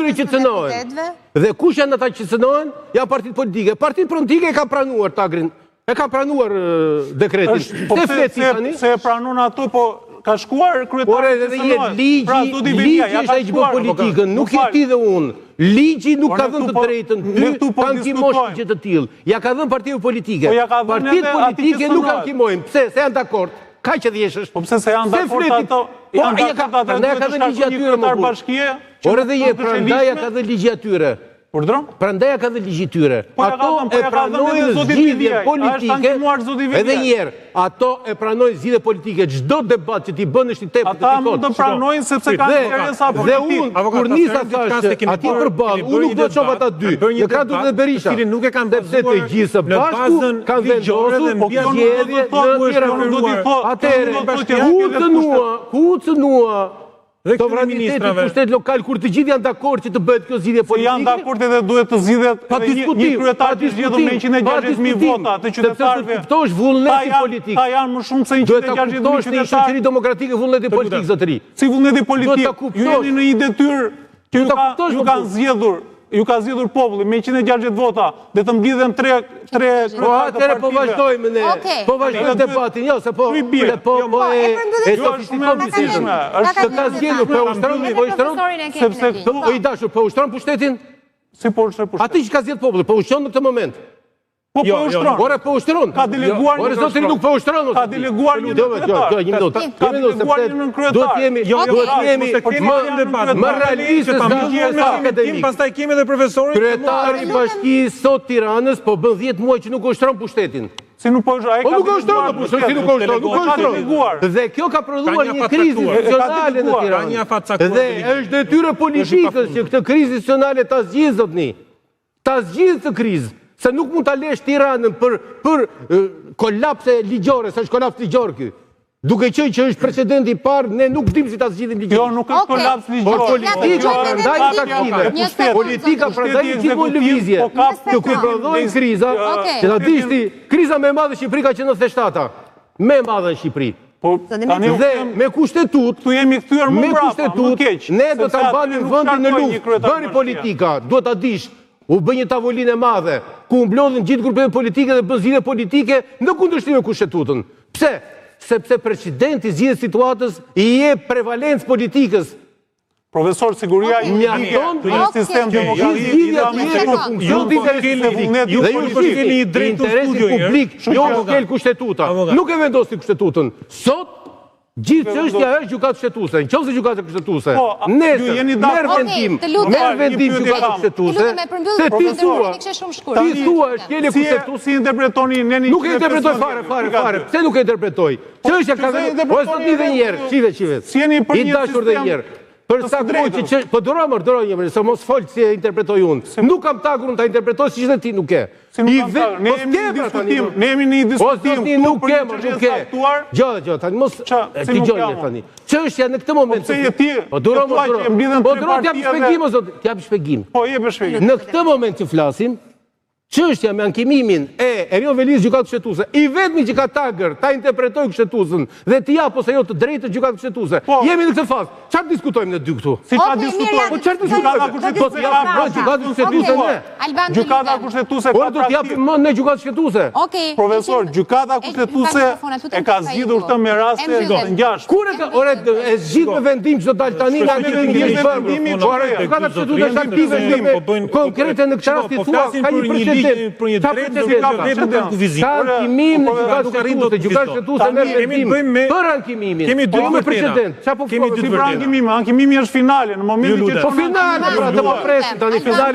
atyre që cënohen. Dhe kush janë ata që cënohen? Janë partitë politike. Partitë politike e kanë pranuar tagrin. E kanë pranuar dekretin. Po pse flet ti tani? Se e pranun ato, po ka shkuar kryetari. Por edhe dhe një ligji, pra, ligji është ai që bën politikën, nuk je ti dhe unë. Ligji nuk ka dhënë të po- drejtën ty po ta ankimosh një gjë të tillë. Ia ka dhënë partive politike. Po Partitë politike nuk ankimojnë. Pse? Se janë dakord. Kaq e thjeshtë është. Po pse se janë dakord ato? Po ja ka prandaj ia ka dhënë ligji atyre më bashkie. Por edhe je prandaj ia ka dhënë ligji atyre. Urdhëro? Prandaj ia ka dhënë ligji tyre. Po ato po e pranojnë zgjidhjen politike. Edhe një herë, ato e pranojnë zgjidhjen politike. Çdo debat që ti bën është i tepërt Ata mund të pranojnë sepse kanë interesa politike. Dhe unë kur nisa thashë atje përballë, unë nuk do të shoh ata dy. Në krah të dhe Berisha. Cilin nuk e kanë sepse të gjithë së bashku kanë vendosur po zgjedhje në Tiranë. Atëherë, ku u cënua, ku u cënua Dhe Sovraniteti i pushtetit lokal kur të gjithë janë dakord që të bëhet kjo zgjidhje politike. Janë dakord edhe duhet të zgjidhet pa diskutim, një kryetar të zgjedhur me 160.000 vota të qytetarëve. Sepse duhet të kuptosh vullnetin politik. Ta janë më shumë se 160.000 qytetarë. Duhet ta kuptosh në një shoqëri demokratike vullnetin politik, zotëri. Si vullneti politik? Ju jeni në një detyrë që ju kanë zgjedhur ju ka zgjedhur populli me 160 vota dhe të mblidhen tre tre Po atëherë po vazhdojmë ne. Po vazhdojmë debatin, jo se po se po jo, po e e sofistikon bisedën. Të ka zgjedhur, po ushtron, po ushtron, sepse po i dashur, po ushtron pushtetin? Si po ushtron pushtetin? Atë që ka zgjedhur populli, po ushtron në këtë moment. Po po jo, jo, ushtron. Ore po ushtron. Ka deleguar një. Ore zotëri nuk po ushtron. Ka deleguar një nënkryetar. Jo, një minutë. Ka deleguar një nënkryetar. Duhet të jemi, jo, duhet të jemi më më realistë se sa akademik. Pastaj kemi edhe profesorin. Kryetari i bashkisë sot Tiranës po bën 10 muaj që nuk ushtron pushtetin. Si nuk po ushtron? Po nuk ushtron, po si nuk ushtron, nuk ushtron. Dhe kjo ka prodhuar një krizë institucionale në Tiranë. Dhe është detyrë e politikës që këtë krizë institucionale ta zgjidhë zotni. Ta zgjidhë këtë krizë, se nuk mund ta lesh Tiranën për për kolapse ligjore, se është kolaps ligjor ky. Duke qenë që është precedenti i parë, ne nuk dimë si ta zgjidhim ligjërisht. Jo, nuk është kolaps ligjor. Por politika prandaj është aktive. Politika prandaj është gjithmonë në lëvizje. Po Që kur prodhohen kriza, që ta dish ti, kriza më e madhe në Shqipëri ka qenë 97-ta. Më e madhe në Shqipëri. Po, tani dhe me kushtetutë, këtu jemi kthyer më mbrapa, më keq. Ne do ta mbanim vendin në luftë. Bëri politika, duhet ta dish. U bë një tavolinë e madhe, ku u mblodhën gjithë grupet politike dhe bën zgjidhje politike në kundërshtim me kushtetutën. Pse? Sepse presidenti zgjidhjes situatës i jep prevalencë politikës. Profesor, siguria juridike në një sistem demokratik zgjidhja të jetë në funksion të interesit publik. Ju dhe ju po shkelni një drejtë në studio publik, jo shkel kushtetuta. Nuk e vendosni kushtetutën. Sot gjithë çështja është gjykata kushtetuese. Në qoftë se gjykata kushtetuese, po, nesër merr vendim, merr vendim gjykata kushtetuese, se ti thua, ti thua shkelje kushtetuese. Si interpretoni nenin? Nuk e interpretoj fare, fare, fare. Pse nuk e interpretoj? Çështja ka vetëm, po sot një dhe një herë, shive, shive. Si jeni për një dashur dhe një herë. Për sa kohë që që, po duro mor, duro një herë, se mos fol si e interpretoj unë. Nuk kam tagur unë ta interpretoj siç dhe ti nuk ke. Si nuk kam tagur. Ne jemi në një diskutim, ne jemi në një po, diskutim. Po nuk ke, nuk ke. Gjë, gjë, tani mos ti gjë një tani. Çështja në këtë moment. Po pse je ti? Po duro mor, duro. Po duro të jap shpjegim o zot, të jap shpjegim. Po jep shpjegim. Në këtë moment që flasim, Çështja me ankimimin e Erion Veliajt Gjykatës Kushtetuese, i vetmi që ka tagër ta interpretojë Kushtetuesën dhe t'i japë ose jo të drejtë Gjykatës Kushtetuese. Po. Jemi në këtë fazë. Çfarë diskutojmë ne dy këtu? Si çfarë diskutojmë? Po çfarë diskutojmë? Kushtetuese Po të japim më Gjykatës Kushtetuese ne. Gjykata Kushtetuese ka do të japim më ne Gjykatës Kushtetuese. Okej. Profesor, Gjykata Kushtetuese e ka zgjidhur këtë me raste të ngjashme. Kur e ka, ore, e zgjidh me vendim që do dalë tani nga ankimimi i bërë. Ore, Gjykata Kushtetuese është aktive, është konkrete në këtë rast po thua flasim ka për një një ligj, për një Ka drejtë, do precedent. të vetëm kanë kufizim. Ka ankimim në Po, gjykatë nuk arrin dot kushtetuese, gjykata kufizo. kushtetuese merr Tani kemi të vendim bëjmë me për ankimimin. Kemi dy Po jo me të vërteta. precedent. Çfarë po Kemi thua? dy Si të për vërteta. ankimim, ankimimi është finale, në momentin Ju që lutem. Po finale, pra, të po presim tani finale.